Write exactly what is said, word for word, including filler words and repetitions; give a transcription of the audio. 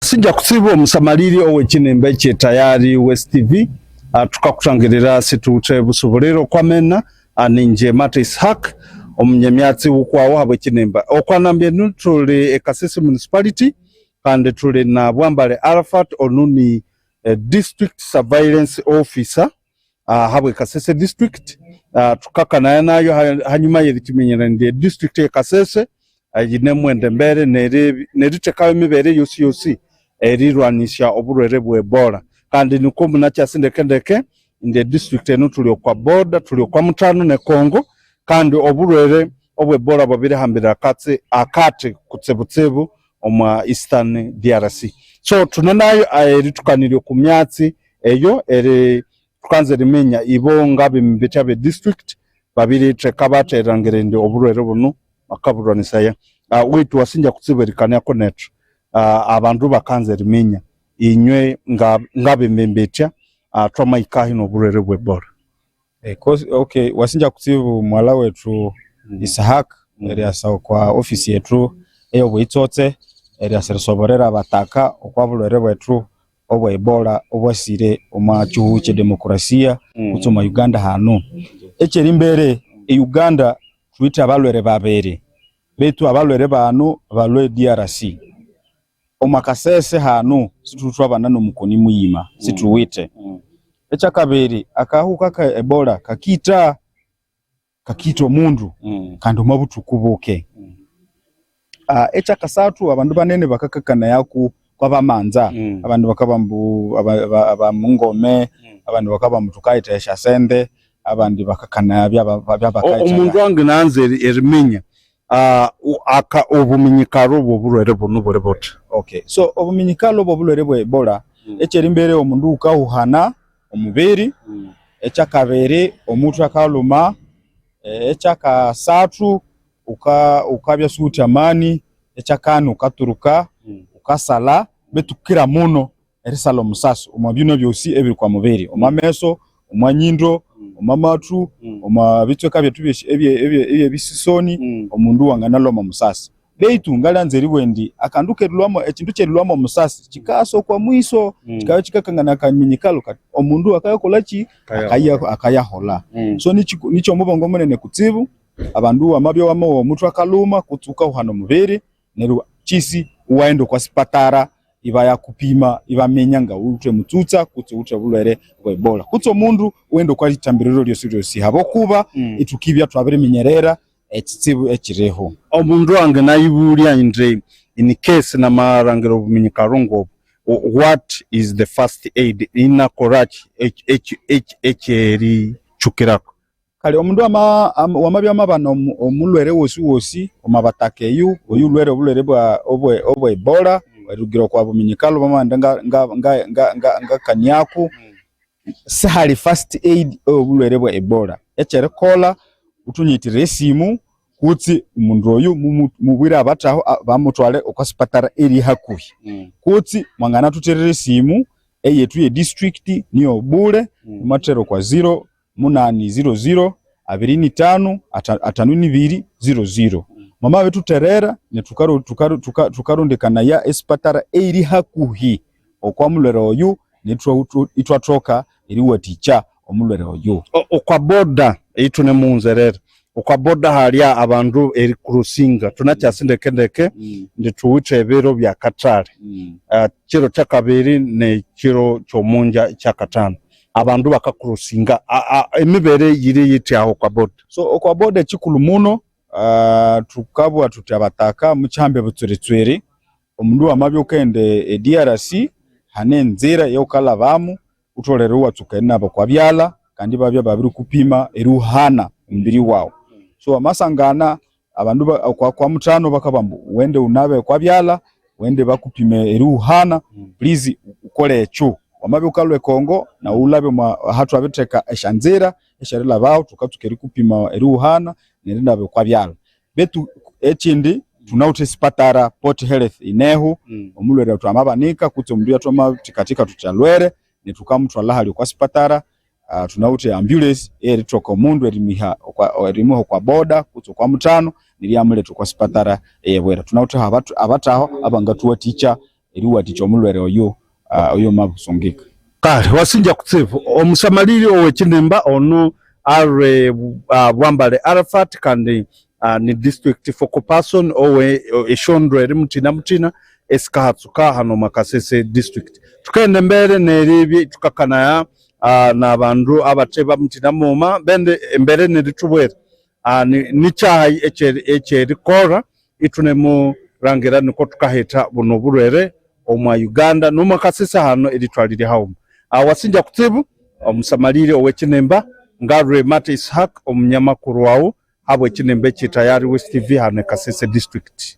Singya kutsibu omusamaliri ow'ekinimba ekye Tayari West T V. Ah, tukakuthangirira situwithe busubuliro kwa mena. Ah, ninje Mata Ishak, omunyamyatsi w'ukwawu habw'ekinimba. Okwa namba enu tuli e Kasese Municipality, kandi tuli na Bwambale Arafat, onu ni eh, District Surveillance Officer, ah, habwe Kasese District. Ah, tukakanaya nayo ha- hanyuma y'erikiminyira indi e District ye Kasese, ah, yinemwenda embere neri- nerithekaho emibere yosi-yosi erilwanisya obulwere bwe Ebola. Kandi niko munakyasi ndeke-ndeke indi e district enu tuli okwa border, tuli okwa muthano ne Congo, kandi obulwere obwe Ebola bwabirihambira akatsi akati kutsibutsibu omwa Eastern D R C. So thune nayo, ah, erithukanirya oku myatsi eyo eri thukanza eriminya ibo ngabembembetya be district babiritheka batya erilhangira indi obulwere bunu bakabulwanisaya. Ah, withu wasingya kutsibu erikaniako nethu. Ah, abandu bakanza eriminya inywe nga ngabembembetya, ah, thwamahikahi n'obulwere bwe Ebola. Eh, kosi- okay, wasingya kutsibu mwala wethu Isahak, eryasa okwa ofisi yethu ey'obuyitsotse eryasa erisoborera abataka okwa bulwere bwethu obwa Ebola obwasire omwa kihugho kye demokrasia kutse omwa Uganda hano. Ekyerimbere, e Uganda thuwithe abalwere babiri, betu abalwere bano balwe D R C. Omwa Kasese hano sithuli thwabana n'omukoni muyima, sithuwithe. Ekyakabiri, akahuka ka Ebola kakita, kakita omundu, kandi omwa buthuku buke. Ah, ekyakasathu, abandu banene bakakakanaya ku kwabamanza. Abandi bakabugha ambu aba- aba- abamungome, abandi bakabugha ambu thukayithagha esyasente, abandi bakakanaya byaba- byabakayithagha. Omundu angananza eri- eriminya, ah, u- aka obuminyikaro bw'obulwere bunu buli buthi? Okay, so obuminyikalo bw'obulwere bwa Ebola, ekyerimbere omundu wukahuhana omubiri, ekyakabiri omuthwe akaluma, eh, ekyakasathu uka- ukabya siwuwithe amani, ekyakani ukaturuka, ukasala, betu kira muno erisala omusasi omwa byuna byosi ebiri kwa mubiri, omwa meso, omwa nyindo, omwa mathu, omwa bitsweka byethu ebye- ebye- ebye- ebyebisisoni, omundu wanganalhwa mo musasi. Beitu ngalyanza eribugha indi akandu kerilhwamo, ekindu kyerilhwamo omusasi kikasa okwa mwiso, kikabya kikakangana akaminyikalo kati omundu akayakolaki? Akayaholha. Akayaholha. So nikyo nikyo omubongo munene kutsibu. Abandu wamabya wamawa omutwe akaluma kutse wukahwana omubiri, neryo kyisi iwaghenda okwa sipatara ibayakupima, ibaminya nga wuthe mutsutsa kutse wuthe obulwere bwa Ebola, kutse omundu iwaghenda okwa lithambiriro lyosi-lyosi, habwokuba ithukibya twabiriminyerera ekitsibu ekiriho. Omundu anganayibulya indi, in case namarangira obuminyikaro ngobu, what is the first aid? Inakoraki eki- eki- eki- ekyerikyukirako? Kale omundu ama- am- wamabya amabana omu- omulwere wosi-wosi omabataka eyu oyulwere obulwere bwa obwe obwe Ebola, erirugira okwa buminyikalo bamabanda nga- nga- nga- nga- nga- ngakaniaku, sihali first aid ey'obulwere bwa Ebola. Ekyerikolha, wuthonyiyithira esimu kutse omundu oyu mumu- mubwire abathaho a- bamutwale okwa sipatara eri hakuhi. Kutse mwanganathuthirira esimu eyethu ye district niyo bule, mumathera okwa zero munani zero zero, abiri ni thanu, atha- athanu ni biri, zero zero. Mwamabya ithuterera, nethu tukaro- tukaro- tuka- tukarondekanaya esipatara eyiri hakuhi okwa mulwere oyu, nethu ithwathoka eriwathikya omulwere oyu. O- okwa boda eyithunemughunzerera, okwa boda halya abandu erikurosinga thunakyasi ndeke-ndeke, indi thuwithe ebiro byakathali. Ah, kiro kyakabiri nekiro kyomunja kyakathanu, abandu bakakurosinga. A- a- emibere yiri yityaho okwa boda? So okwa boda ekikulu muno, ah, thukabugha thuthi abataka mukyihambe butswiritswiri. Omundu wamabya wukaghenda e D R C, hane enzira eyawukalhabamu, wutholere iwatsuka erinaba okwa byalha, kandi ibabya babirikupima erihuhana omubiri wawu. So wamasangana abandu ba- okwa kwa muthano bakabugha ambu wende wunabe okwa byalha, wende bakupime erihuhana, please wukole ekyo. Wamabya wukalwa ekongo, nawu wulhabe omwa ahathwabiritheka esyanzira esyerilhabaho, thukatsuka erikupima erihuhana nerinaba okwa byalha. Betu ekindi, thunawithe esipatara, Port Health ineho, omulhwere thwamabanika kutse omundu eyathwamathikathika thuthi alhwere, nethukamuthwalha halya okwa sipatara. Ah, thunawithe ambulance eyerithoka omundu erimwiha okwa- erimwiha okwa boda kutse okwa muthano, neryo iyamuletha okwa sipatara eyebwira. Thunawithe abathu- abathaho abangathuwathikya eriwathikya omulwere oyo, ah, oyo mabusungika. Kale, wasingya kutsibu. Omusamaliri ow'ekinimba ono alwe, ah, Bwambale Arafat, kandi, ah, ni district focal person owe, o-, esyondwere muthina-muthina esikahatsuka hano omo Kasese district. Thukaghenda embere neribya ithukakanaya, ah, n'abandu abathe bamuthina mughuma, bende embere nerithubwira, ah, ni, ni kyahi ekyeri-, ekyerikolha ithunemulangira niko thukahitha buno bulwere omwa Uganda n'omwa Kasese hano erithwalirya haghuma. Ah, wasingya kutsibu, omusamaliri ow'ekinimba, ngalwe Mate Ishak, omunyamakuru wawu, habw'ekinimba ekyi Tayari West T V hano e Kasese District.